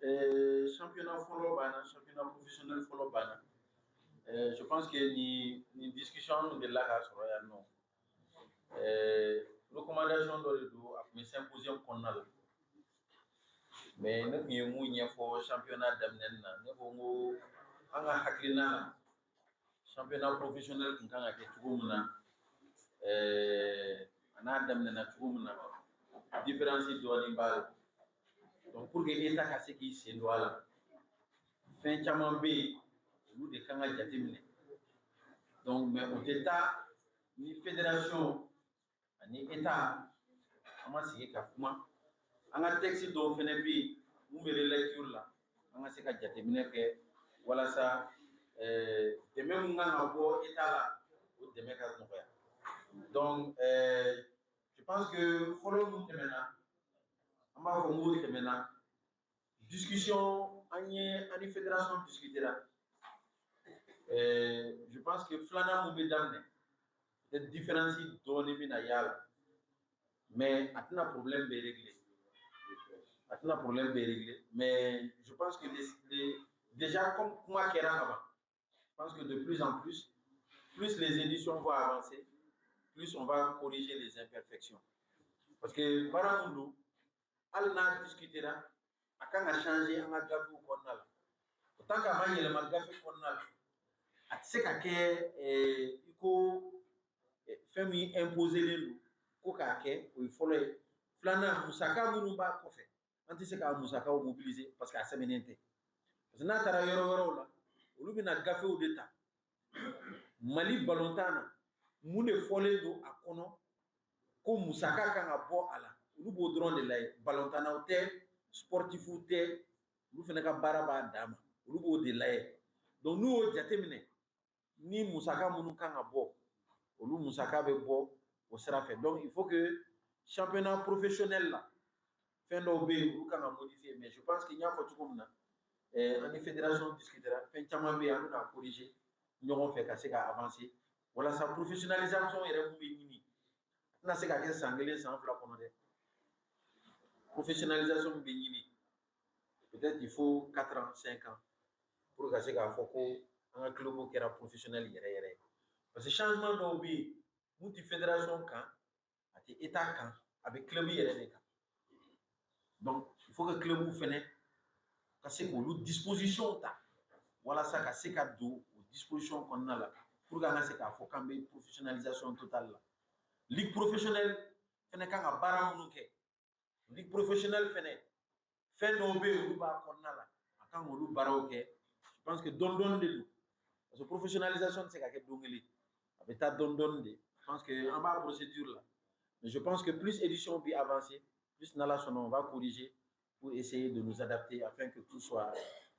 Championnat fɔlɔ banna, championnat professionnel fɔlɔ banna. Je pense que ni discussion min delila k'a sɔrɔ yan nɔ, recommandation dɔ de don, a tun bɛ symposium kɔnɔna la. Mais ne tun ye mun ɲɛfɔ championnat daminɛni na, ne ko n ko an ka hakilina la, championnat professionnel tun kan ka kɛ cogo min na, a n'a daminɛna cogo min na, différence dɔɔnin b'a la. Donc pour que État ka se k'i sen don a la, fɛn caman bɛ yen, olu de kan ka jateminɛ. Donc mais o tɛ taa ni fédération ani État an ma sigi ka kuma. An ka texte dɔw fɛnɛ bɛ yen mun bɛ relecture la, an ka se ka jateminɛ kɛ walasa dɛmɛ mun kan ka bɔ État la, o dɛmɛ ka nɔgɔya. Donc je pense que fɔlɔ mun tɛmɛna, an b'a fɔ n ko tɛmɛna, discussion an ye, an ni fédération discutera. Je pense que filanan mun bɛ daminɛ, peut-être différence dɔɔnin bɛna y'a la, mais a tɛna problème bɛɛ régler, a tɛna problème bɛɛ régler. Mais je pense que déjà, comme kuma kɛra ka ban, je pense que de plus en plus, plus les éditions vont avancer, plus on va corriger les imperfections, parce que baara mun don, hali n'a discutera, a kan ka changer an ka gafew kɔnɔna la. O tant que a ma yɛlɛma gafe kɔnɔna la, a tɛ se ka kɛ i ko fɛn min imposelen don ko k'a kɛ. O ye fɔlɔ ye. Filanan, musaka minnu b'a kɔfɛ, an tɛ se k'a musakaw mobiliser parce que a sɛbɛnnen tɛ. Parce que n'a taara yɔrɔ wɛrɛw la, olu bɛna gafew de ta. Mali balontan na, mun de fɔlen don a kɔnɔ ko musaka kan ka bɔ a la? Olu b'o dɔrɔn de lajɛ. Balontannaw tɛ, sportifu tɛ, olu fana ka baara b'a dan ma, olu b'o de lajɛ. Donc n'u y'o jateminɛ, ni musaka minnu kan ka bɔ, olu musaka bɛ bɔ o sira fɛ. Donc il faut que championnat professionnel la, fɛn dɔw bɛ yen, olu kan ka modifier. Mais je pense que n y'a fɔ cogo min na, an ni fédération discutera, fɛn caman bɛ yen, an bɛna corriger ɲɔgɔn fɛ ka se ka avancer walasa professionnalisation yɛrɛ mun bɛ ɲini, a tɛna se ka kɛ san kelen, san 2 kɔnɔ dɛ. Professionnalisation min bɛ ɲini, peut-être il faut 4 ans, 5 ans pour ka se k'a fɔ ko an ka club kɛra professionnel yɛrɛ yɛrɛ ye. Parce que changement dɔw bɛ yen mun tɛ fédération kan, a tɛ État kan, a bɛ club yɛrɛ de kan. Donc il faut que club fɛnɛ ka se k'olu disposition ta walasa ka se ka don o disposition kɔnɔna la, pour que an ka se k'a fɔ k'an bɛ professionnalisation totale la. Ligue professionnelle fɛnɛ kan ka baara minnu kɛ, ligue professionnelle fɛnɛ, fɛn dɔw bɛ yen, olu b'a kɔnɔna la, a kan k'olu baaraw kɛ. Je pense que dɔɔni dɔɔni de don, parce que professionnalisation tɛ se ka kɛ don kelen, a bɛ taa dɔɔni dɔɔni de. Je pense que an b'a procédure la, mais je pense que plus édition bɛ avancer, plus n'Ala sɔnna, on va corriger pour essayer de nous adapter afin que tout soit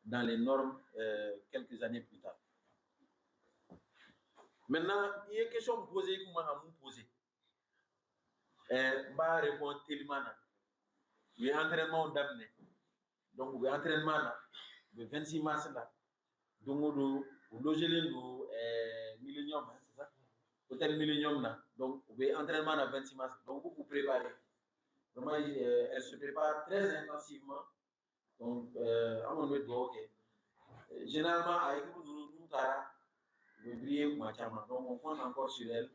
dans les normes quelques années plus tard. Maintenant, i ye question min poser, i kun man ka mun poser, n b'a répondre teliman na. U ye entraînement daminɛ, donc u bɛ entraînement na, u bɛ 26 mars la. Don o don, u logelen don Millennium, hein, c'est ça, hôtel Millennium na. Donc u bɛ entraînement na 26 mars, donc u b'u préparer vraiment. Elle se prépare très intensivement. Donc an kɔni bɛ dugawu kɛ. Généralement, a équipe ninnu, n'u taara, u bɛ briller kuma caman. Donc on compte encore sur elle.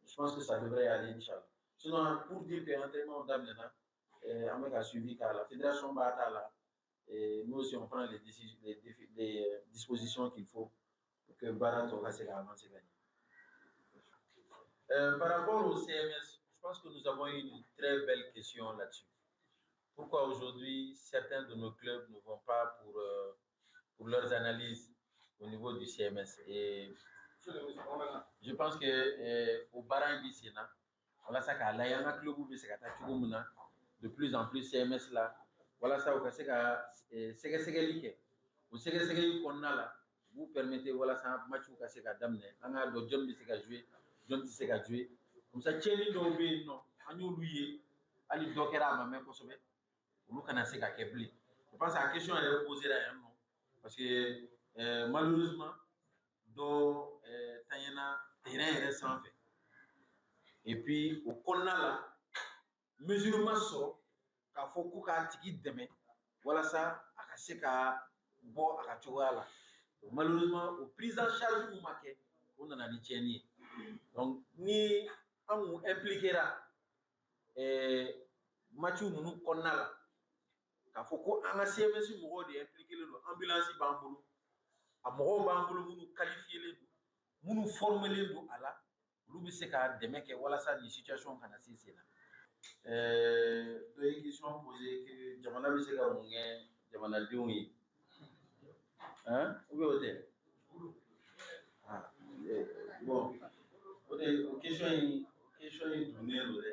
Je pense que ça devrait aller, inchallah. Sinon, pour dire que entraînement daminɛna, an bɛ ka suivi k'a la, fédération b'a ta la, et nous aussi on prend les décisions, les dispositions qu'il faut pour que baara tɔ ka se ka avancer ka ɲɛ. Par rapport au CMS, je pense que nous avons eu une très belle question là-dessus. Pourquoi aujourd'hui certains de nos clubs ne vont pas pour leurs analyses au niveau du CMS? Et je pense que o baara in bɛ sen na walasa k'a lajɛ an ka club bɛ se ka taa cogo min na de plus en plus CMS la, walasa u ka se ka sɛgɛsɛgɛli kɛ. O sɛgɛsɛgɛli kɔnɔna la, u b'u permettre walasa matchw ka se ka daminɛ, an k'a dɔn jɔn bɛ se ka jouer, jɔn tɛ se ka jouer. Comme ça, tiɲɛni dɔw bɛ yen nɔ, an y'olu ye, hali dɔ kɛra a ma mɛn kosɛbɛ, olu kana se ka kɛ bilen. Je pense que a question yɛrɛ posera yan nɔ, parce que malheureusement dɔ taɲɛna terrain yɛrɛ sanfɛ, et puis o kɔnɔna la, mesure ma sɔrɔ k'a fɔ ko k'a tigi dɛmɛ walasa a ka ka se ka bɔ a ka cogoya la. Malheureusement, o prise en charge mun ma kɛ, o nana ni tiɲɛni ye. Donc ni an kun impliquera match ninnu kɔnɔna la, k'a fɔ ko an ka CMS mɔgɔw de impliqué don, ambulance b'an bolo, a mɔgɔw b'an bolo minnu qualifié don, minnu formé don a la, olu bɛ se ka dɛmɛ kɛ walasa nin situation kana se sen na. Dɔ ye question posé que jamana bɛ se ka mun kɛ jamanadenw ye, hein, ou bien o tɛ? Ah, bon, o de o question in, o question in dunnen don dɛ.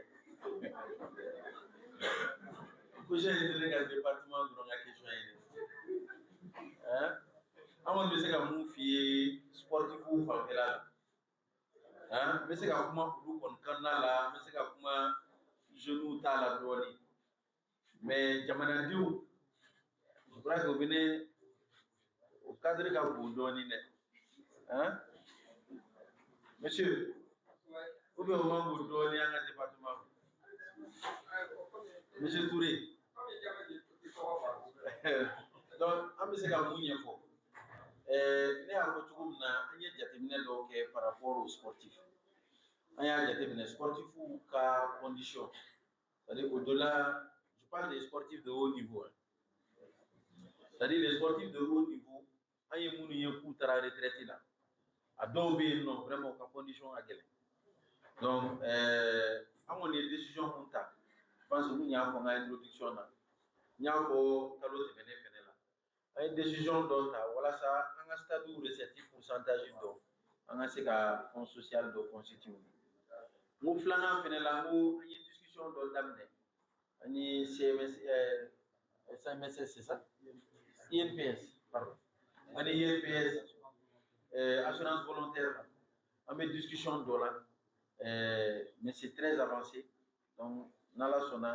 O question in tɛ ne ka département dɔrɔn ka question ye dɛ, hein. An kɔni bɛ se ka mun f'i ye sportifu fanfɛla la, hein, n bɛ se ka kuma olu kɔni kɔnɔna la, n bɛ se ka kuma jeunes ta la dɔɔnin, mais jamanadenw, je crois que o bɛ ne o cadre ka bon dɔɔnin dɛ, hein, monsieur, ou bien o man bon dɔɔnin an ka département, monsieur Touré. Donc an bɛ se ka mun ɲɛfɔ? Ne y'a fɔ cogo min na, an ye jateminɛ dɔw kɛ par rapport aux sportifs. An y'a jateminɛ sportifs ka condition, c'est-à-dire au-delà, je parle des sportifs de haut niveau, hein. C'est-à-dire les sportifs de haut niveau, an ye minnu ye k'u taara retraite la, a dɔw bɛ yen nɔ, vraiment u ka condition ka gɛlɛn. Donc an kɔni ye décision mun ta, je pense que n y'a fɔ n ka introduction na, n y'a fɔ kalo tɛmɛnen fɛnɛ la, an ye décision dɔ ta walasa an ka stade recette pourcentage dɔ, an ka se ka fonds social dɔ constituer. N ko filanan fɛnɛ la, n ko an ye discussion dɔ daminɛ ani CMS, CMSS, c'est ça, INPS, pardon, ani INPS, assurance volontaire la, an bɛ discussion dɔ la, mais c'est très avancé. Donc n'Ala sɔnna,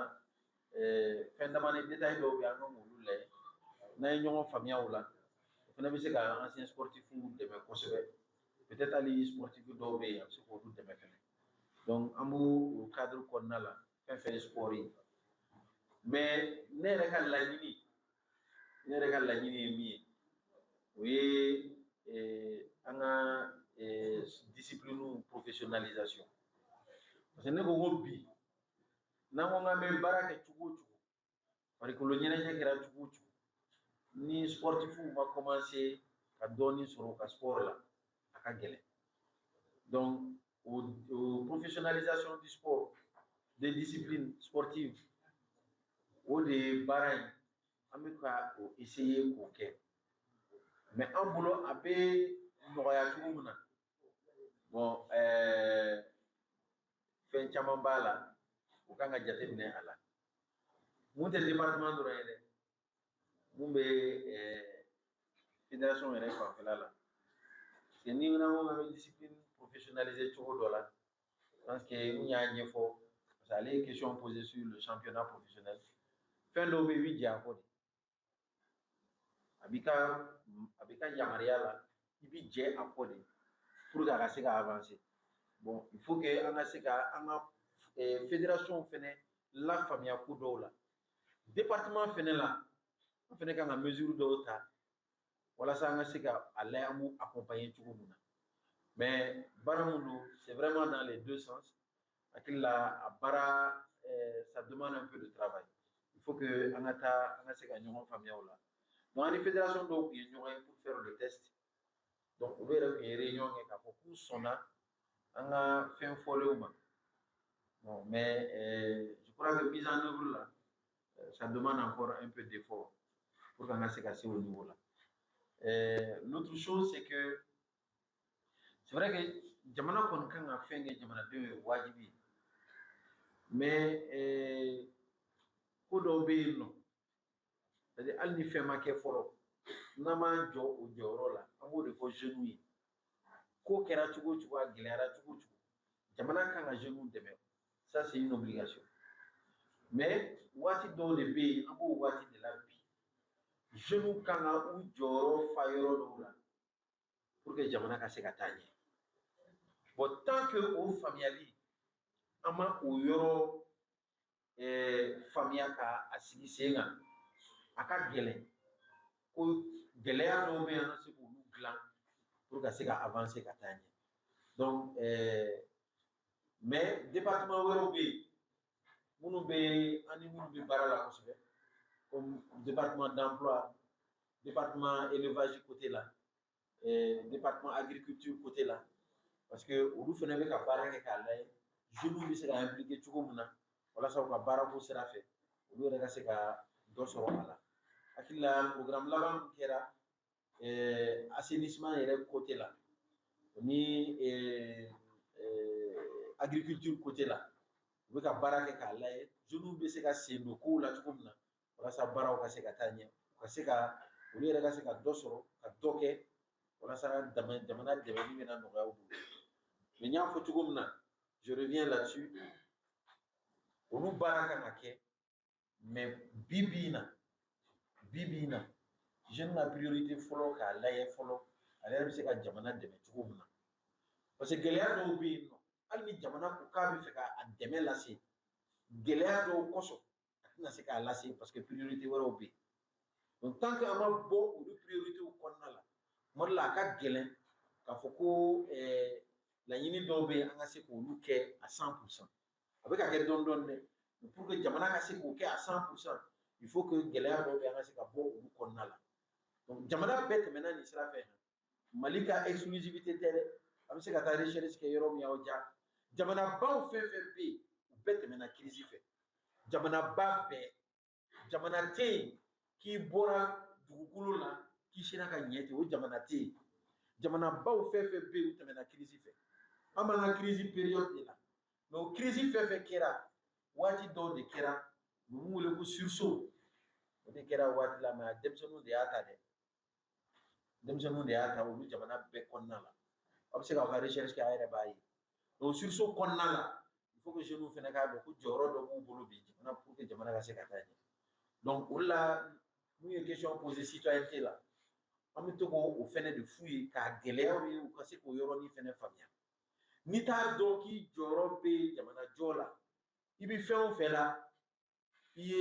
fɛn damani détail dɔw bɛ yen, an kan k'olu lajɛ. N'an ye ɲɔgɔn faamuya o la, o fana bɛ se ka ancien sportif dɛmɛ kosɛbɛ. Peut-être hali sportif dɔw bɛ yen, a bɛ se k'olu dɛmɛ fɛnɛ. Donc an b'o o cadre kɔnɔna la, fɛn fɛn ye sport ye. Mais ne yɛrɛ ka laɲini ye min ye, o ye an ka discipline professionnalisation, parce que ne ko ko bi, n'an ko k'an bɛ baara kɛ cogo o cogo, farikolo ɲɛnajɛ kɛra cogo o cogo, ni sportifu ma commencer ka dɔɔnin sɔrɔ u ka sport la, a ka gɛlɛn. Donc o professionnalisation du sport, des disciplines sportives, o de ye baara in an bɛ ka o essayer k'o kɛ. Mais an bolo, a bɛ nɔgɔya cogo min na, bon, fɛn caman b'a la, o kan ka jateminɛ a la. Mun tɛ département dɔrɔn ye dɛ, mun bɛ fédération yɛrɛ fanfɛla la, parce que ni n'an ko k'an bɛ discipline professionnaliser cogo dɔ la, je pense que n y'a ɲɛfɔ, parce que ale ye question posée sur le championnat professionnel. Fɛn dɔw bɛ yen, i bɛ jɛ a kɔ de, a b'i ka yamaruya la, i bɛ jɛ a kɔ de pour que a ka se ka avancer. Bon, il faut que an ka se ka an ka fédération fɛnɛ lafaamuya ko dɔw la. Département fɛnɛ la, an fɛnɛ kan ka mesure dɔw ta walasa an ka se ka a layɛ an b'u accompagner cogo min na. Mais baara mun don, c'est vraiment dans les deux sens. Hakili la, a baara, ça demande un peu de travail. Il faut que an ka taa, an ka se ka ɲɔgɔn faamuya o la. Donc an ni fédération dɔw tun ye ɲɔgɔn ye pour faire le test. Donc olu yɛrɛ tun ye réunion kɛ k'a fɔ k'u sɔnna an ka fɛn fɔlenw ma. Bon, mais je crois que mise en œuvre là, ça demande encore un peu d'effort pour qu'an ka se ka se au niveau là. L'autre chose, c'est que c'est vrai que jamana kɔni kan ka fɛn kɛ jamanadenw ye, wajibi ye, mais ko dɔw bɛ yen nɔ, c'est à dire hali ni fɛn ma kɛ fɔlɔ, n'an m'an jɔ o jɔyɔrɔ la, an b'o de fɔ jeunes ye. Ko kɛra cogo o cogo, a gɛlɛyara cogo o cogo, jamana kan ka jeunes dɛmɛ, ça c'est une obligation. Mais waati dɔw de bɛ yen, an b'o waati de la bi, jeunes kan ka u jɔyɔrɔ fa yɔrɔ dɔw la pour que jamana ka se ka taa ɲɛ. Bon, tant que o faamuyali, an ma o yɔrɔ faamuya ka a sigi sen kan, a ka gɛlɛn. Ko gɛlɛya dɔw bɛ yen, an ka se k'olu dilan pour ka se ka avancer ka taa ɲɛ. Donc mais département wɛrɛw bɛ yen minnu bɛ an ni minnu bɛ baara la kosɛbɛ, comme département d'emploi, département élevage côté la, département agriculture côté la, parce que olu fana bɛ ka baara kɛ k'a lajɛ jeunes bɛ se ka impliquer cogo min na walasa u ka baarako sira fɛ, olu yɛrɛ ka se ka dɔ sɔrɔ a la. Hakili la, programme laban min kɛra assainissement yɛrɛ côté la ni agriculture côté la, u bɛ ka baara kɛ k'a lajɛ jeunes bɛ se ka sen don kow la cogo min na walasa baaraw ka se ka taa ɲɛ, u ka se ka olu yɛrɛ ka se ka dɔ sɔrɔ ka dɔ kɛ walasa jamana dɛmɛni bɛna nɔgɔya u bolo. Mais n y'a fɔ cogo min na, je reviens là-dessus, olu baara kan ka kɛ, mais bi bi in na, bi bi in na, jeune ka priorité fɔlɔ, k'a lajɛ fɔlɔ ale yɛrɛ bɛ se ka jamana dɛmɛ cogo min na, parce que gɛlɛya dɔw bɛ yen nɔ, hali ni jamana ko k'a bɛ fɛ ka dɛmɛ lase, gɛlɛya dɔw kosɔn a tɛna se k'a lase, parce que priorité wɛrɛw bɛ yen. Donc tant que an ma bɔ olu priorité kɔnɔna la, tuma dɔ la a ka gɛlɛn k'a fɔ ko laɲini dɔw bɛ yen, an ka se k'olu kɛ à 100%. A bɛ ka kɛ dɔɔni dɔɔni dɛ, mais pour que jamana ka se k'o kɛ à 100%, il faut que gɛlɛya dɔw bɛ yen, an ka se ka bɔ olu kɔnɔna la. Donc jamana bɛɛ tɛmɛna nin sira fɛ, Mali ka exclusivité tɛ dɛ. A bɛ se ka taa recherche kɛ yɔrɔ min y'aw diya. Jamanabaw fɛn fɛn bɛ yen, u bɛɛ tɛmɛna crise fɛ. Jamanaba bɛɛ, jamana tɛ yen k'i bɔra dugukolo la k'i sera ka ɲɛ ten, o jamana tɛ yen. Jamanabaw fɛn fɛn bɛ yen, u tɛmɛna crise fɛ. An b'an ka crise période de la, mais o crise fɛn fɛn kɛra, waati dɔw de kɛra, u bɛ mun wele ko sursaut, o de kɛra waati la. Mais denmisɛnninw de y'a ta dɛ, denmisɛnninw de y'a ta olu jamana bɛɛ kɔnɔna la. Aw bɛ se k'aw ka recherche kɛ, a yɛrɛ b'a ye. Donc sursaut kɔnɔna la, il faut que jeunes fana k'a dɔn ko jɔyɔrɔ dɔ b'u bolo bi jamana, pour que jamana ka se ka taa ɲɛ. Donc o de la, mun ye question posée citoyenneté la, an bɛ to k'o fɛnɛ de f'u ye k'a gɛlɛyaw ye, u ka se k'o yɔrɔnin fɛnɛ faamuya. N'i t'a dɔn k'i jɔyɔrɔ bɛ jamana jɔ la, i bɛ fɛn o fɛn la, i ye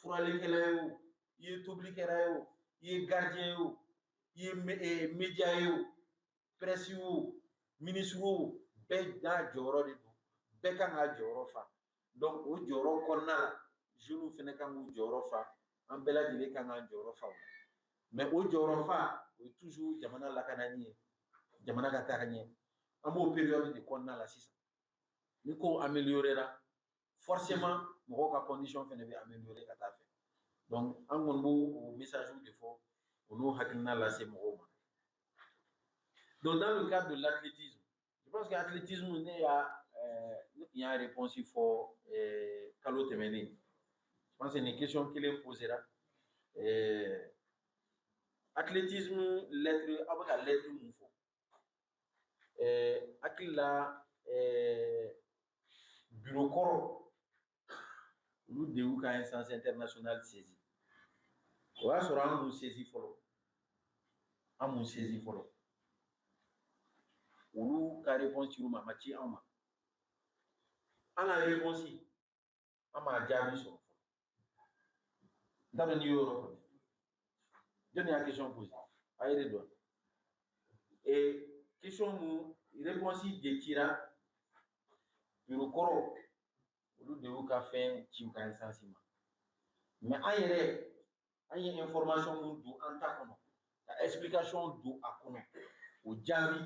furalikɛla ye o, i ye tobilikɛla ye o, i ye gardien ye o, i ye média ye o, presse o, ministre o, bɛɛ n'a jɔyɔrɔ de don, bɛɛ kan k'a jɔyɔrɔ fa. Donc o jɔyɔrɔ kɔnɔna la, jeunes fɛnɛ kan k'u jɔyɔrɔ fa, an bɛɛ lajɛlen kan k'an jɔyɔrɔ fa o la. Mais o jɔyɔrɔ fa, o ye toujours jamana lakanani ye, jamana ka taa ɲɛ. An b'o période de kɔnɔna la sisan. Ni ko améliorera, forcément mɔgɔw ka condition fɛnɛ bɛ améliorer ka taa fɛ. Donc an kɔni b'o o message de fɔ, o n'o hakilina lase mɔgɔw ma. Donc dans le cadre de l'athlétisme, je pense que athlétisme, ne tun y'a réponse fɔ kalo tɛmɛnen. Je pense que nin question kelen posera. Athlétisme lettre, aw bɛ ka lettre mun fɔ, hakili la, bureau kɔrɔ, olu de y'u ka instance internationale saisi. O y'a sɔrɔ an m'u saisi fɔlɔ, an m'u saisi fɔlɔ. Olu ka réponse cir'u ma, a ma ci anw ma. An ka réponse, an m'a jaabi sɔrɔ fɔlɔ. N t'a dɔn n'i y'o yɔrɔ faamuya. Jɔnni y'a question posé? A ye de dɔn. Et question mun réponse de cira bureau kɔrɔ, olu de y'u ka fɛn ci u ka instance ma. Mais an yɛrɛ, an ye information mun don an ta kɔnɔ, ka explication don a kɔnɔ, o jaabi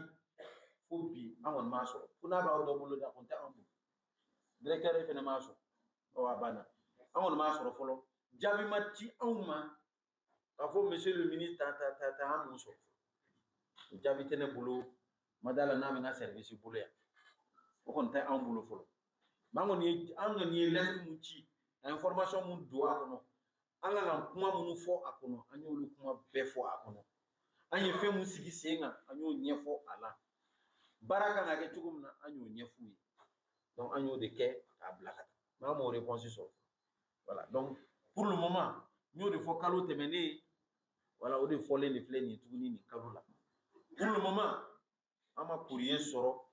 fo bi an kɔni m'a sɔrɔ. Fo n'a b'aw dɔ bolo da, o tɛ an bolo. Directeur fɛnɛ m'a sɔrɔ. Ɔ, a banna, an kɔni m'a sɔrɔ fɔlɔ. Jaabi ma ci anw ma k'a fɔ monsieur le ministre ta ta ta ta, an m'o sɔrɔ. O jaabi tɛ ne bolo, ma da la n'a bɛ n ka service bolo yan. O kɔni tɛ anw bolo fɔlɔ. Mais an kɔni ye lettre mun ci, ka information mun don a kɔnɔ, an kan ka kuma minnu fɔ a kɔnɔ, an y'olu kuma bɛɛ fɔ a kɔnɔ. An ye fɛn mun sigi sen kan, an y'o ɲɛfɔ a la. Baara kan ka kɛ cogo min na, an y'o ɲɛf'u ye. Donc an y'o de kɛ k'a bila ka taa, mais an m'o réponse sɔrɔ. Voilà, donc pour le moment, n y'o de fɔ kalo tɛmɛnen. Voilà, o de fɔlen de filɛ nin ye tuguni nin kalo la. Pour le moment, an ma courrier sɔrɔ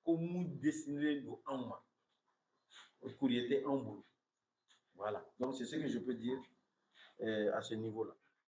ko mun destiné don anw ma. O courrier tɛ anw bolo. Voilà, donc c'est ce que je peux dire à ce niveau-là.